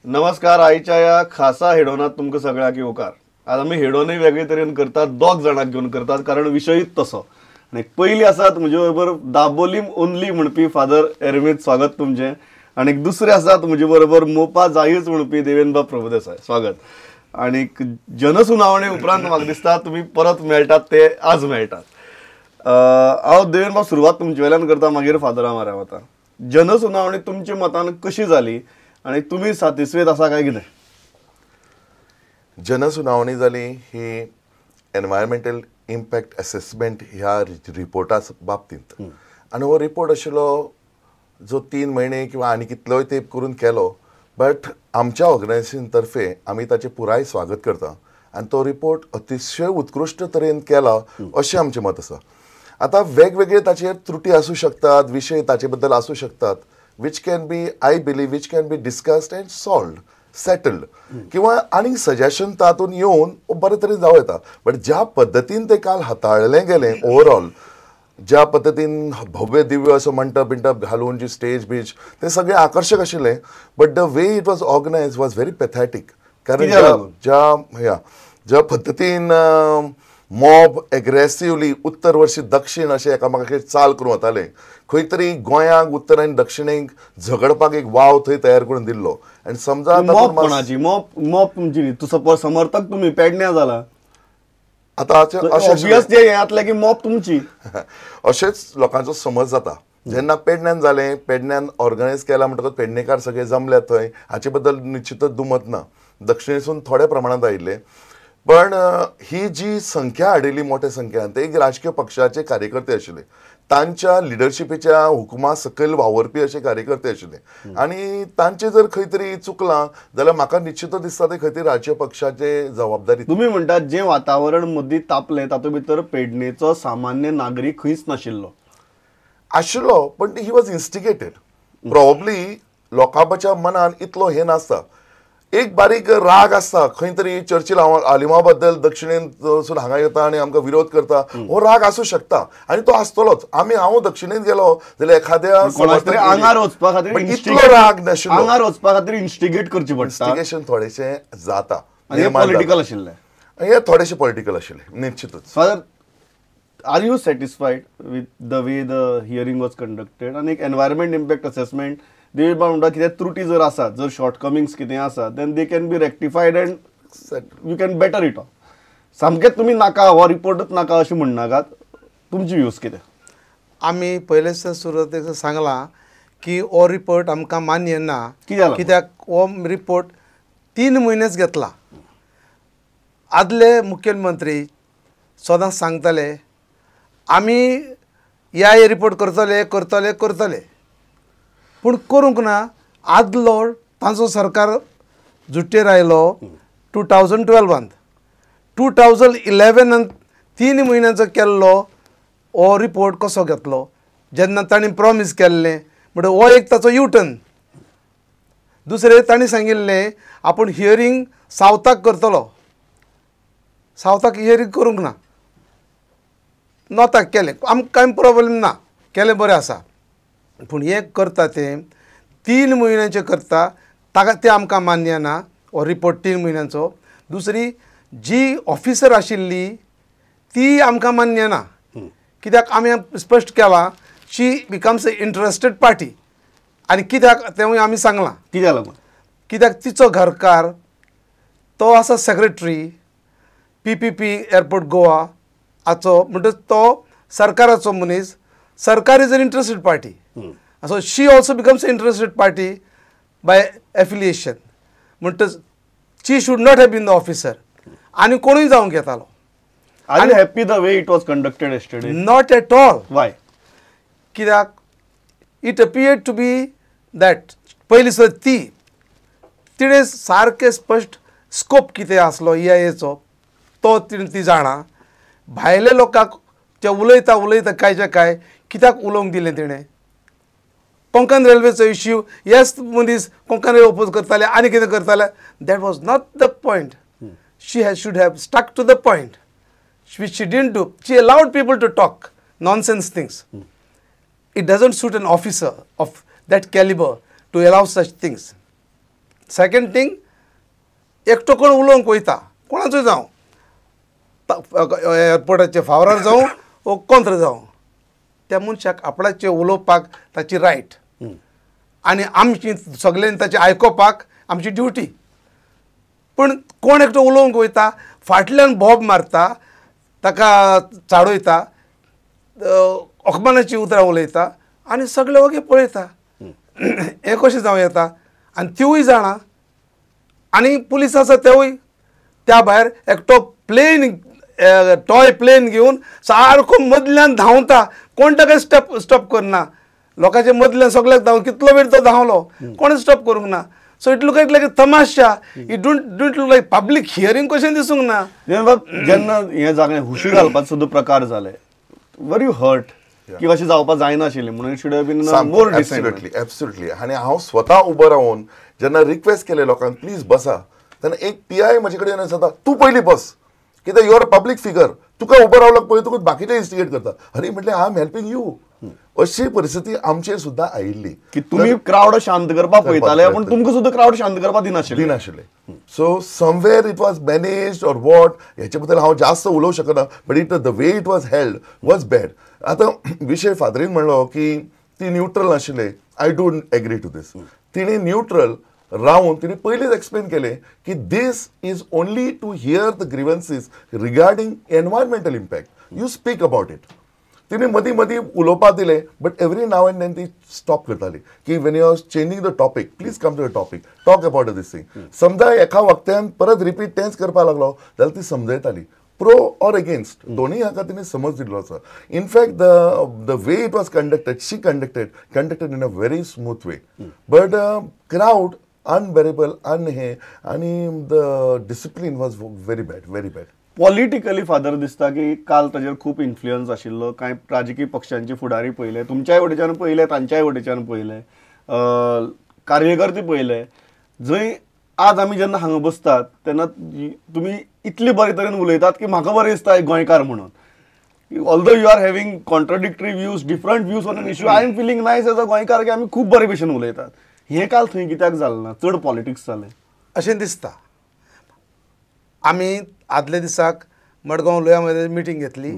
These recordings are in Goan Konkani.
नमस्कार. आयच्या ह्या खासा हेडोनात तुमकां सगळ्यांक येवकार. आज आमी हेडोनूय वेगळे तरेन करतात, दोग जाणांक घेवन करतात, कारण विशयूच तसो. आनी पयलीं आसात म्हजे बरोबर दाबोलीम ओनली म्हणपी फादर एरमीत, स्वागत तुमचें. आनी दुसरे आसात म्हजे बरोबर मोपा जायूच म्हणपी देवेंद्र प्रभुदेसाय, स्वागत. आनी जनसुनावणी उपरांत म्हाका दिसता तुमी परत मेळटात ते आज मेळटात. हांव देवेंद्र सुरवात तुमचे वेल्यान करता, मागीर फादरा माऱ्या वता. जनसुनावणी तुमच्या मतान कशी जाली आनी तुमी सातिस्वेद आसा काय कितें? जनसुनावणी जाली ही एनवायरमेंटल इम्पॅक्ट एसेसमेंट ह्या रिपोर्टा बाबतींत. आनी हो रिपोर्ट आशिल्लो जो 3 म्हयने किंवा आनी कितलोय तेंप करून केलो, बट आमच्या ऑर्गनायझेशन तर्फे आमी ताचें पुराय स्वागत करता आनी तो रिपोर्ट अतिशय उत्कृश्ट तरेन केला अशें आमचें मत आसा. आतां वेगवेगळे ताचेर त्रुटी आसूं शकतात, विशय ताचे बद्दल आसूं शकतात, which can be, I believe, which can be discussed and solved, settled, किंवा आनी सजेशन तातूंत येवन बरे तरेन जावं येता. बट ज्या पद्दतीन ते काल हाताळलें गेलें ओवरऑल, ज्या पद्दतीन भव्य दिव्य असो मंटप बिंटप घालून जी स्टेज बीज ते सगळें आकर्शक आशिल्लें, but the way it was organise was very pathetic. कारण ज्या ह्या ज्या पद्दतीन मॉब एग्रेसिवली उत्तर वर्शी दक्षिण अशें एकामेकाचेर चाल करून वताले, खंय तरी गोंयांक उत्तर आनी दक्षिणेक झगडपाक एक वाव थंय तयार करून दिल्लो. आनी समजा मॉब कोणाची, मॉब तुमची न्ही, तूं समर्थक तुमी पेडण्या जाला. आतां अशें हें जातलें की मॉब तुमची, अशेंच लोकांचो समज जाता. जेन्ना पेडण्यान जालें, पेडण्यान ऑर्गनायज केला म्हणटकच पेडणेकार सगळे जमल्यात थंय, हाचे बद्दल निश्चितच दुमत ना. दक्षिणेसून थोड्या प्रमाणांत आयिल्ले, पण ही जी संख्या हाडिल्ली मोठ्या संख्यान, ते एक राजकीय पक्षाचे कार्यकर्ते आशिल्ले, तांच्या लिडरशिपीच्या हुकुमा सकयल वावरपी अशे कार्यकर्ते आशिल्ले. आनी तांचे जर खंय तरी चुकलां जाल्यार म्हाका निश्चितच दिसता ते खंय तरी राजकीय पक्षाचे जबाबदारी. तुमी म्हणटात जें वातावरण मदीं तापलें तातूंत भितर पेडणेचो सामान्य नागरीक खंयच नाशिल्लो. आशिल्लो, पण he was instigated probably. लोकांच्या मनान इतलो हें नासता, एक बारीक राग आसता खंय तरी चर्चिल आलिमा बद्दल दक्षिणेंतसून हांगा येता आनी आमकां विरोध करता, हो राग आसूं शकता आनी तो आसतलोच. आमी हांव दक्षिणेंत गेलो जाल्यार एखाद्या आंगार वचपा खातीर इतलो राग नाशिल्लो, आंगार वचपा खातीर इन्स्टिगेट करची पडटा. इन्स्टिगेशन थोडेशें जाता, पॉलिटिकल आशिल्लें हें, थोडेशें पॉलिटिकल आशिल्लें निश्चितच. Father, are you satisfied with the way the hearing was conducted? आनी एक एनवायरमेंट इम्पॅक्ट असेसमेंट देवेंद्र म्हणटा कितें त्रुटी जर आसात, जर शॉर्टकमिंग्स कितें आसा, then they can be rectified and you can better it all. सामकेंच तुमी नाका हो रिपोर्टच नाका अशें म्हणनाकात, तुमची व्यूज कितें? आमी पयलेच सुरवातेक सांगलां की हो रिपोर्ट आमकां मान्य ना. कित्याक हो रिपोर्ट 3 म्हयनेच घेतला. आदले मुख्यमंत्री सदांच सांगताले आमी ह्या रिपोर्ट करतले करतले करतले, पूण करूंक ना. आदलो तांचो सरकार जुट्टेर आयलो 2012 2011 3 म्हयन्यांचो केल्लो हो रिपोर्ट कसो घेतलो जेन्ना तांणी प्रॉमीस केल्लें, म्हणटा हो एक ताचो युटर्न. दुसरें तांणी सांगिल्लें आपूण हियरींग सावथाक करतलो, सावथाक हियरींग करूंक ना, नॉर्थाक केलें, आमकां कांय प्रॉब्लेम ना, केलें बरें आसा. पूण हें करता तें 3 म्हयन्यांचें करता, ताका तें आमकां मान्य ना हो रिपोर्ट 3 म्हयन्यांचो. दुसरी जी ऑफिसर आशिल्ली ती आमकां मान्य ना, कित्याक आमी स्पश्ट केलां she becomes a interested party. आनी कित्याक तेंवूय आमी सांगलां, कित्याक लागून, कित्याक तिचो घरकार तो आसा सेक्रेटरी PPP airport Goa हाचो, म्हणटच तो सरकाराचो मनीस, सरकार is an interested party. So she also becomes interested party by affiliation. म्हणटच she should not have been the officer. आनी कोणूय जावंक येतालो. Are you happy the way it was conducted yesterday? Not at all. Why? कित्याक it appeared to be that पयलीं सुद्दां ती तिणें सारकें स्पश्ट स्कोप कितें आसलो EIAचो तो तिणें ती जाणा. भायले लोकांक ते उलयता उलयता कांयच्या काय कित्याक उलोवंक दिलें तिणें? कोंकण रेल्वेचो इश्यू, येस मनीस कोंकण रेल्वे ओपोज करताले आनी कितें करताले, that was not the point. She should have stuck to the point, which she didn't do. She allowed people to talk nonsense things. It doesn't suit an officer of that calibre to allow such things. Second thing, एकटो कोण उलोवंक वयता, कोणाचो जावं, एअरपोर्टाचे फावरार जावं वो कोंत्र जावं, त्या मनशाक आपणाचे उलोवपाक ताची रायट आनी आमची सगळ्यांनी ताचें आयकोपाक आमची ड्युटी. पूण कोण एकटो उलोवंक वयता, फाटल्यान बोब मारता, ताका चाडयता, अखमानाची उतरां उलयता आनी सगळे वगे पळयता. हें कशें जावं येता? आनी तिवूय जाणा, आनी पुलीस आसा तेवूय. त्या भायर एकटो प्लेन, टॉय प्लेन घेवन सारको मदल्यान धांवता, कोण ताका स्टॉप करना. लोकांच्या मदल्यान सगळ्याक धांव, कितलो वेळ तो धांवलो, कोण स्टॉप करूंक ना. So it look like a Tamasha, it don't look like public hearing कशें दिसूंक ना. जेन्ना हें जागें हुशी घालपाचो सुद्दां प्रकार जाले, वर you hurt की अशें जावपाक जायनाशिल्लें म्हणून should have been more decent? Absolutely, absolutely. आनी हांव स्वता उबो रावन जेन्ना रिक्वेस्ट केले लोकांक प्लीज बसा, तेन्ना एक पी I म्हजे कडेन येवन सांगता, तूं पयलीं बस, कित्याक you are a public figure, तुका उबो रावलो पळय तुका बाकीचे इन्स्टिगेट करता. अरे म्हटलें, I am helping you. अशी परिस्थिती आमचेर सुद्दां आयिल्ली की तुमी क्रावड शांत करपाक पळयताले, पूण तुमकां सुद्दां क्रावड शांत करपाक दिनाशिल्ले. So somewhere it was managed or what, हेचे बद्दल हांव जास्त उलोवंक शकना, but it the way it was held was bad. आतां विशय फादरीन म्हणलो की ती न्यूट्रल नाशिल्ले, I don't agree to this. तिणें न्यूट्रल रावन तिणें पयलींच एक्सप्लेन केलें की this is only to hear the grievances regarding environmental impact, you speak about it. तिणें मदीं मदीं उलोवपाक दिलें, but every now and then ती स्टॉप करताली की when you are changing the topic please come to the topic, talk about this thing. समजा एका वक्त्यान परत रिपीट तेंच करपाक लागलो जाल्यार ती समजयताली, प्रो ऑर अगेन्स्ट दोनूय हाका तिणें समज दिल्लो आसा. In fact the way it was conducted, she conducted in a very smooth way, but crowd unbearable हे आनी the discipline was very bad, very bad. Politically father दिसता की काल ताजेर खूब इन्फ्लुयन्स आशिल्लो, कांय राजकीय पक्षांचे फुडारी पळयले, तुमच्याय वटेच्यान पळयले, तांच्याय वटेच्यान पळयले, कार्यकर्ते पळयले. जंय आज आमी जेन्ना हांगा बसतात तेन्ना तुमी इतले बरे तरेन उलयतात की म्हाका बरें दिसता एक गोंयकार म्हणून. Although you are having contradictory views, different views on an issue, I am feeling nice as a गोंयकार की आमी खूब बरे भशेन उलयतात. हें काल थंय कित्याक जालें ना, चड पॉलिटिक्स जालें अशें दिसता. आमी आदल्या दिसाक मडगांव लोया मध्ये मिटींग घेतली.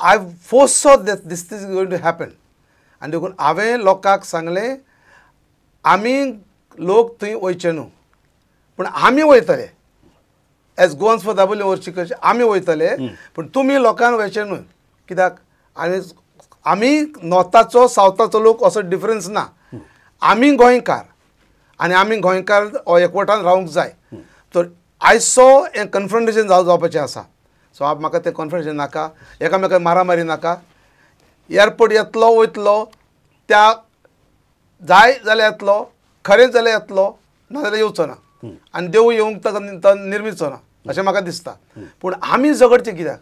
I foresaw that this is going to happen, आनी देखून हांवें लोकांक सांगलें आमी लोक थंय वयचे न्हू, पूण आमी वयतले एज गोवन्स फॉर दाबोली वरची कशें आमी वयतले, पूण तुमी लोकांक वयचे न्हू. कित्याक आनी आमी नॉर्थाचो सावथाचो लोक असो डिफरन्स ना, आमी गोंयकार आनी आमी गोंयकार एकवटान रावंक जाय. तर I saw हें कन्फ्रंटेशन जावपाचें आसा. सो म्हाका तें कन्फ्रंटेशन नाका, एकामेकाक मारामारी नाका. एअरपोर्ट येतलो वयतलो, त्या जाय जाल्यार येतलो, खरें जाल्यार येतलो, नाजाल्यार येवचो ना, आनी देव येवंक ताका निर्मिचो ना अशें म्हाका दिसता. पूण आमी झगडचें कित्याक?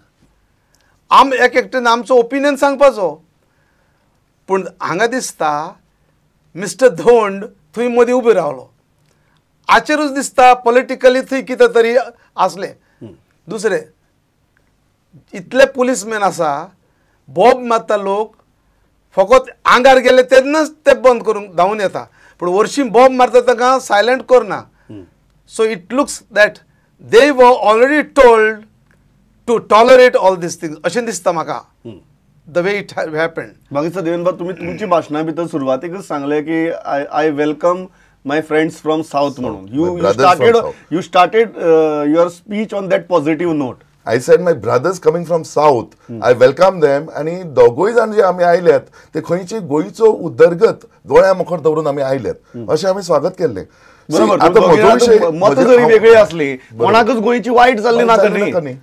आम एक एकट्यान आमचो ओपिनियन सांगपाचो. पूण हांगा दिसता मिस्टर धोंड थंय मदीं उबो रावलो, हाचेरूच दिसता पॉलिटिकली थंय कितें तरी आसलें. दुसरें, इतले पुलीसमॅन आसा, बॉब मारता लोक, फकत आंगार गेले तेन्नाच ते बंद करूंक धांवून येता, पूण वर्शीं बॉब मारता तांकां सायलंट करना. So it looks that they were already told to tolerate all these things अशें दिसता म्हाका, the way it happened. मागीर सर देवेंद्र, तुमी तुमच्या भाशणा भितर सुरवातीकच सांगलें की I welcome my friends from South म्हणून. You started your speech on that positive note. I said my brothers coming from South, I welcome them. आनी दोगूय जाण जे आमी आयल्यात ते खंयची गोंयचो उदरगत दोळ्या मुखार दवरून आमी आयल्यात अशें आमी स्वागत केल्लें. मतां जरी वेगळी आसली, कोणाकच गोंयची वायट जाल्ली नाका न्ही.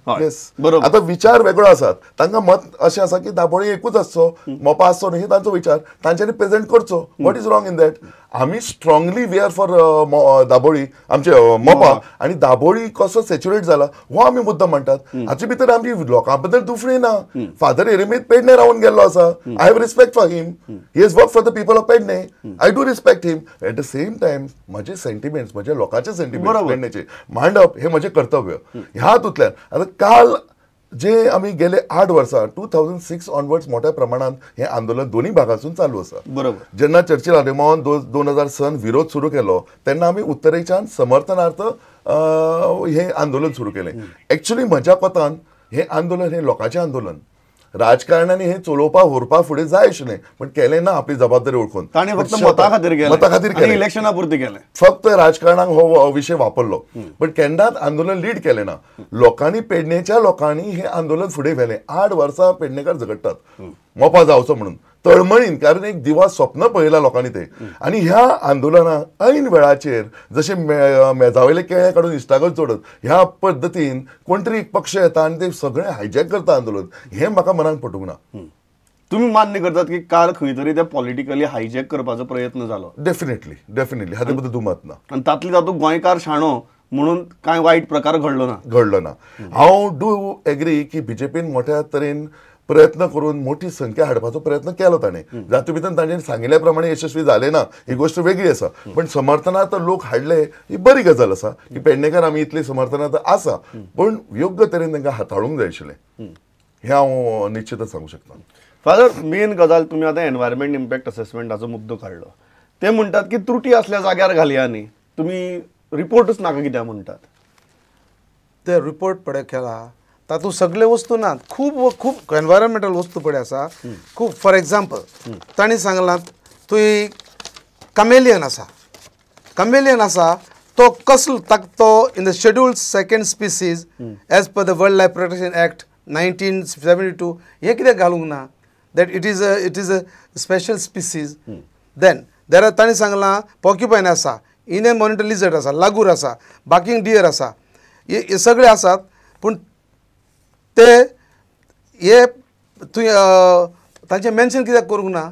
आतां विचार वेगळो आसात, तांकां मत अशें आसा की दाबोळी एकूच आसचो, मोपा आसचो न्ही, हे तांचो विचार तांच्यांनी प्रेजेंट करचो. What is wrong in that? आमी strongly we are for Dabolim, आमचे मोपा, आनी दाबोळी कसो सेच्युरेट जाला हो आमी मुद्दो म्हणटात. हाचे भितर आमची लोकां बद्दल दुफणी ना. फादर एरेमीत पेडणे रावन गेल्लो आसा, I have respect for him, he has work for the people of Pedne, I do respect him. At the same time म्हजे सेंटिमेंट्स, म्हज्या लोकांचे सेंटिमेंट्स पेडण्याचे मांडप हे म्हजें कर्तव्य. ह्या हातूंतल्यान आतां काल जे आमी गेले 8 वर्सां 2006 ऑनवर्ड्स मोठ्या प्रमाणात हे आंदोलन दोन्ही भागासून चालू आसा. बरोबर. जेन्ना चर्चिल आलेमावान 2000 विरोध सुरू केलो तेन्ना आमी उत्तरेच्यान समर्थनार्थ हे आंदोलन सुरू केलें. एक्चुअली म्हज्या कोतान हे आंदोलन हे लोकांचें आंदोलन, राजकारणांनी हे चलोवपा व्हरपा फुडें जाय आशिल्लें पण केलें ना आपली जबाबदारी ओळखून. ताणें फक्त मता खातीर केलें, मता खातीर केलें, इलेक्शना पुरतें केलें, फक्त राजकारणाक हो विशय वापरलो पण केन्नाच आंदोलन लीड केलें ना. लोकांनी, पेडणेच्या लोकांनी हे आंदोलन फुडें व्हेलें. 8 वर्सां पेडणेकार झगडटात मोपा जावचो म्हणून तळमळीन, कारण एक दिवा स्वप्न पळयला लोकांनी ते. आनी ह्या आंदोलनाक ऐन वेळाचेर जशें मेजावयले केळे काडून इश्टागत जोडत ह्या पद्दतीन कोण तरी एक पक्ष येता आनी ते सगळें हायजॅक करता आंदोलन, हें म्हाका मनाक पटूंक ना. तुमी मान्य करतात की काल खंय तरी ते पॉलिटिकली हायजॅक करपाचो प्रयत्न जालो? डेफिनेटली, डेफिनेटली, हाचे बद्दल दुमत ना. आनी तातले तातूंत गोंयकार शाणो म्हणून कांय वायट प्रकार घडलो ना? घडलो ना. हांव do agree की बीजेपीन मोठ्या तरेन प्रयत्न करून मोठी संख्या हाडपाचो प्रयत्न केलो ताणें, जातूंत भितर ताणें सांगिल्ल्या प्रमाणे यशस्वी जाले ना ही गोश्ट वेगळी आसा, पण समर्थनार्थ लोक हाडले ही बरी गजाल आसा की पेडणेकार आमी इतले समर्थनार्थ आसा, पण योग्य तरेन तांकां हाताळूंक जाय आशिल्लें हें हांव निश्चितच सांगूंक शकता. फादर, मेन गजाल तुमी आतां एनवायरमेंट इम्पॅक्ट असेसमेंटाचो मुद्दो काडलो, ते म्हणटात की त्रुटी असल्या जाग्यार घालया न्ही, तुमी रिपोर्टूच नाका कित्याक म्हणटात? ते रिपोर्ट पळय केला तातूंत सगळे वस्तू ना, खूब खूब एनवायरमेंटल वस्तू पळय आसा खूब. फॉर एग्जाम्पल तांणी सांगलां तुंय कमेलियन आसा, कमेलियन आसा तो कसलो तो in the scheduled second species as per the wild life protection act 1972 हें कित्याक घालूंक ना that it is a special species. Then there are तांणी सांगलां पॉक्युपायन आसा, इंडियन मॉनिटर लिजर्ड आसा, लागूर आसा, बाकिंग डियर आसा, हे सगळे आसात. पूण ते हे तुवें तांचें मेन्शन कित्याक करूंक ना?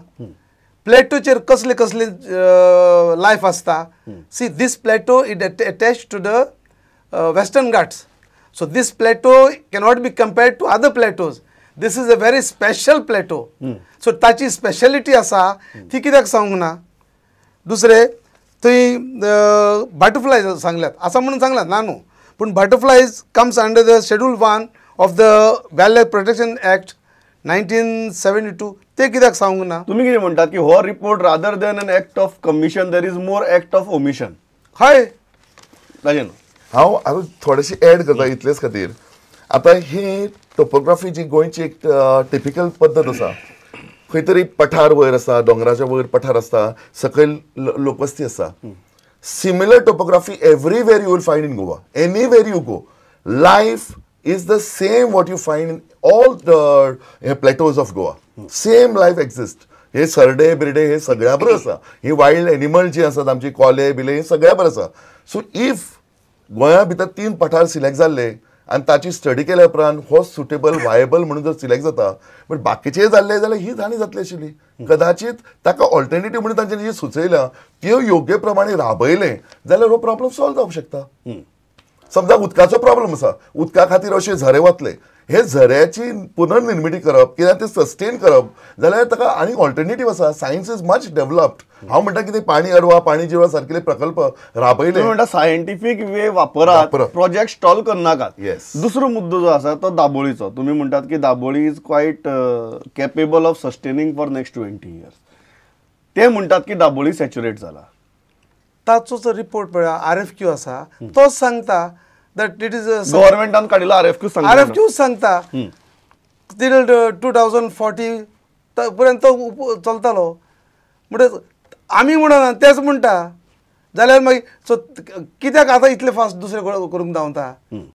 प्लेटोचेर कसले कसले लायफ आसता. See this plateau it attach to the Western Ghats, so this plateau cannot be compared to other plateaus. This is a very special plateau. So ताची स्पेशलिटी आसा ती कित्याक सांगूंक ना? दुसरें थंय बटरफ्लाय सांगल्यात आसा म्हणून सांगलां ना न्हू, पूण butterflies comes under the schedule 1 of the wild life protection act 1972 ते कित्याक सांगूंक ना? तुमी कितें म्हणटात की हो report rather than an act of commission there is more act of omission? हय, ताजें न्हू. हांव आतां थोडेशें एड करता इतलेच खातीर. आतां ही टोपोग्राफी जी गोंयची एक टिपिकल पद्दत आसा, खंय तरी पठार वयर आसा, दोंगराच्या वयर पठार आसता, सकयल लोकवस्ती आसा. Similar topography everywhere you will find in Goa. Anywhere you go, life is the same what you find in all the plateaus of Goa. Same life exist. हे सरडे बिरडे हे सगळ्या बरें आसा, ही वायल्ड एनिमल जी आसात आमची कोले बिले हे सगळ्या बरें आसा. सो if गोंया भितर 3 पठार सिलेक्ट जाल्ले आनी ताची स्टडी केल्या उपरांत हो सुटेबल वायबल म्हणून जर सिलेक्ट जाता, बट बाकीचे जाल्ले जाल्यार ही जाणी जातली आशिल्ली. कदाचित ताका ऑल्टरनेटीव म्हणून तांच्यांनी जी सुचयल्या त्यो योग्य प्रमाणे राबयलें जाल्यार हो प्रॉब्लम सॉल्व जावंक शकता. समजा उदकाचो प्रॉब्लम आसा, उदका खातीर अशे झरे वतले, हे झऱ्याची पुनर्निर्मिती करप कित्याक ते सस्टेन करप जाल्यार ताका आनी ऑल्टरनेटीव आसा. Science is much developed. हांव म्हणटा कितें पाणी अरवा पाणी जिवा सारकेले प्रकल्प राबयले, म्हणटा सायंटिफीक वे वापरात, प्रोजेक्ट स्टॉल करनाकात. येस. दुसरो मुद्दो जो आसा तो दाबोळीचो. तुमी म्हणटात की Dabolim is quite capable of sustaining for next 20 years. ते म्हणटात की दाबोळी सॅच्युरेट जाला. ताचो जो रिपोर्ट पळय RFQ आसा तोच सांगता that it is गव्हर्मेंटान काडिल्लो RFQ सांगता, RFQ सांगता टिल 2040 पर्यंत तो चलतालो. म्हणटच आमी म्हणना तेच म्हणटा जाल्यार मागीर सो कित्याक आतां इतले फास्ट दुसरें करूंक धांवता?